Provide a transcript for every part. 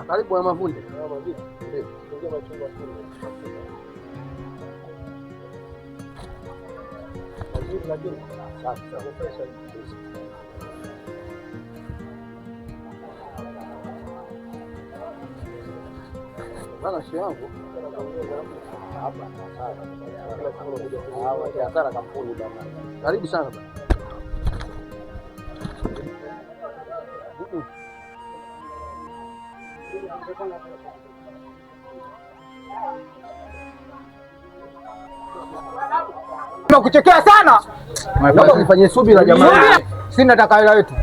Karibu na Mavunde. Bana shehe wangu hasara kampuni bana. Karibu sana bana. Nakuchekea sana. Naomba nifanyie subira jamani. Sina nataka hela yetu.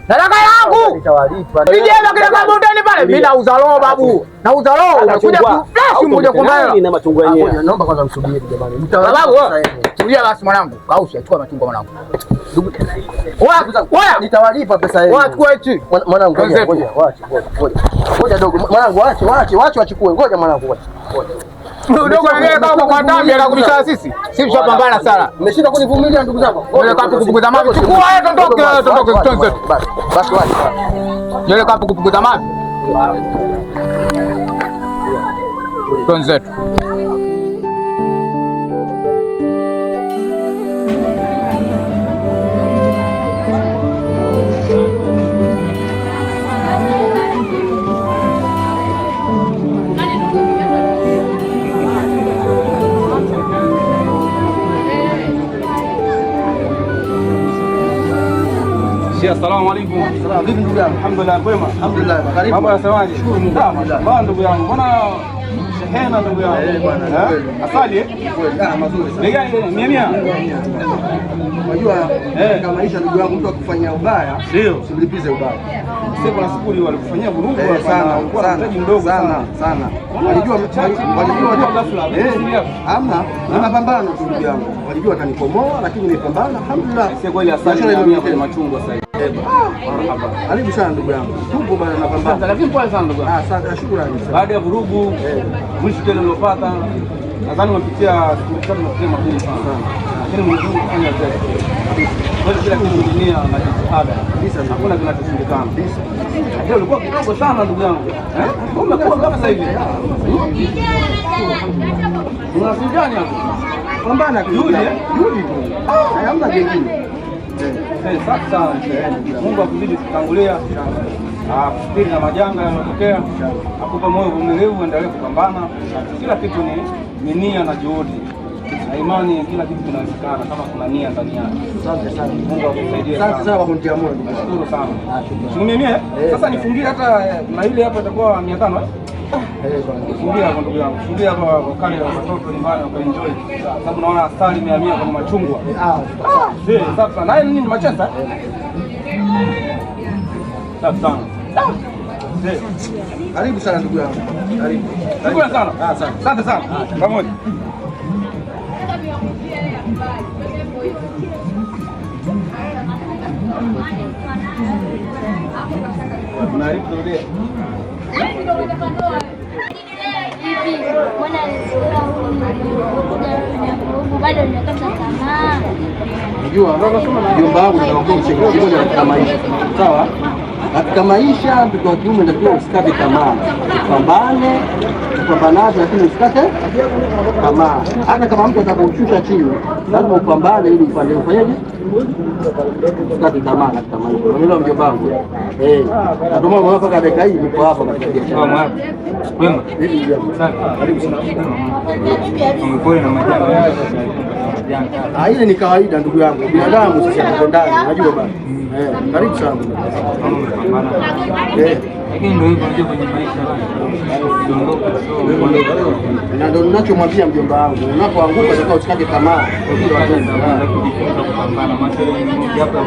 Nataka yangu. Nitawalipa. Vijana kile kama bondeni pale, mimi nauza roho babu. Nauza roho, unakuja kuflash mmoja kwa hela. Na machungwa yenyewe. Naomba kwanza msubiri jamani. Nitawalipa. Babu, tulia basi mwanangu. Kausha, chukua machungwa mwanangu. Oya, Nitawalipa pesa yenu. oya, chukua hichi. Mwanangu ngoja, Wenzetu. ngoja, waache, ngoja, ngoja. Ngoja dogo, mwanangu waache, waache, waache wachukue. Ngoja mwanangu, ngoja. Ngoja. Mdogo anaye kama kwa dhambi anakubishana sisi. Sisi tushapambana sana. Mmeshinda kunivumilia ndugu zangu. Yule kapu kupunguza mavi. Chukua wewe tondoke, wewe tondoke tondoke. Basi, basi waache. waache. Yule kapu kupunguza mavi. Twenzetu. Shia, assalamu alaikum. Salaam, vipi ndugu yangu? Alhamdulillah, kwema. Alhamdulillah, karibu. Mambo yanasemaje? Shukuru Mungu, alhamdulillah. Bwana ndugu yangu, mbona shehena ndugu yangu? Eh, bwana, Eh? kweli. Asali eh? Kweli, ah, mazuri sana. Bei gani? Mia mia. Unajua Eh. katika maisha ndugu yangu, mtu akufanyia ubaya Ndio. usimlipize ubaya. Siku na siku walikufanyia vurugu Eh, hapa sana na ulikuwa na sana mtaji mdogo sana sana. sana. Walijua walijua Walijua ghafla. Eh, hamna, ni mapambano tu ndugu yangu. Walijua watanikomoa lakini nimepambana alhamdulillah. Sio kweli asali Biashara mia mia kwenye imeongezeka. machungwa sasa hivi. Marhaba. Karibu sana ndugu yangu. Tupo bana napambana. Lakini pole sana ndugu yangu. Ah, asante, shukrani sana. Baada ya vurugu mwisho tena uliopata, nadhani umepitia siku tatu na magumu sana, lakini Mwenyezi Mungu kufanya kazi kweli, kila kitu dunia na jitihada Kabisa. hakuna kinachoshindikana. Lakini ulikuwa kidogo sana ndugu yangu, eh, umekuwa kama sasa hivi una siri gani hapo? Pambana tu. Juhudi, eh? Juhudi tu. Ah, hamna kingine. Eh, safi sana. Mungu akuzidi kutangulia, akusitiri na majanga yanayotokea, akupe moyo uvumilivu, endelee kupambana. Kila kitu ni nia na juhudi na imani, kila kitu kinawezekana kama kuna nia ndani yake. Asante sana. Mungu akusaidie Asante sana. sana kwa kunitia moyo. ndugu yangu. Nashukuru sana. Ah, shukrani. Shilingi mia mia, eh? Eh. Sasa nifungie hata na ile hapa itakuwa 500 eh? Eh, bwana. Nifungie hapo ndugu yangu. Nifungie hapa wakale watoto nyumbani wakaenjoy. Sababu naona asali mia mia kwenye machungwa. Ah, Eh, safi sana. Haya nini machesa? Safi sana. Eh, karibu sana ndugu yangu. Karibu. Shukrani sana. Ah, asante. Asante sana. Pamoja. Hivi mbona huku bado nimekata tamaa? Unajua mjomba wangu nitakuwa mshauri mmoja katika maisha. Sawa? Katika maisha mtoto wa kiume natakiwa usikate tamaa. Pambane, upambanazo lakini usikate tamaa. Hata kama mtu atakushusha chini, lazima upambane ili upande ufanyeje? Usikate tamaa katika maisha. Unaelewa mjomba wangu? Eh. Na ndio maana mpaka dakika hii niko hapa katika biashara. Kwema. Hivi mjomba. Karibu sana. Pole na majanga. Ah, ile ni kawaida ndugu yangu. Binadamu sisi hatupendani, unajua bana. Eh, karibu sana. Eh. Lakini ndio hivyo, unajua kwenye maisha bana. Kudondoka sio Na ndio ninachomwambia mjomba wangu, unapoanguka sasa usikate tamaa. mwanzo kujifunza kupambana. Maana ni moja hapa ya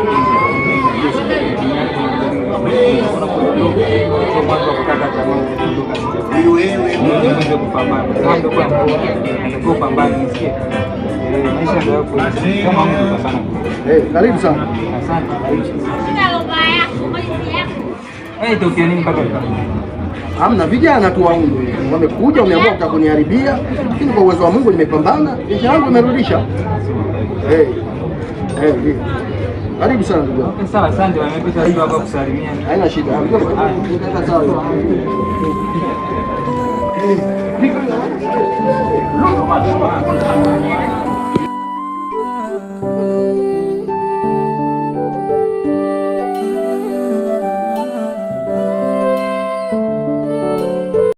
sio mwanzo wa kukata tamaa, kudondoka. Niweze kupambana. Sasa ndio kwa ndio kupambana nisikie. Maisha ndio yako kama mtu sana. Eh, karibu sana. Asante. Eh, tokea nini mpaka Hamna, vijana tu waundu wamekuja, wameamua kutaka kuniharibia, lakini kwa uwezo wa Mungu nimepambana, biashara yangu imerudisha. Eh, eh, eh. Karibu sana ndugu yangu. Okay, sawa, asante. Wamepita tu hapa kusalimia. Haina shida. Nitaenda sawa.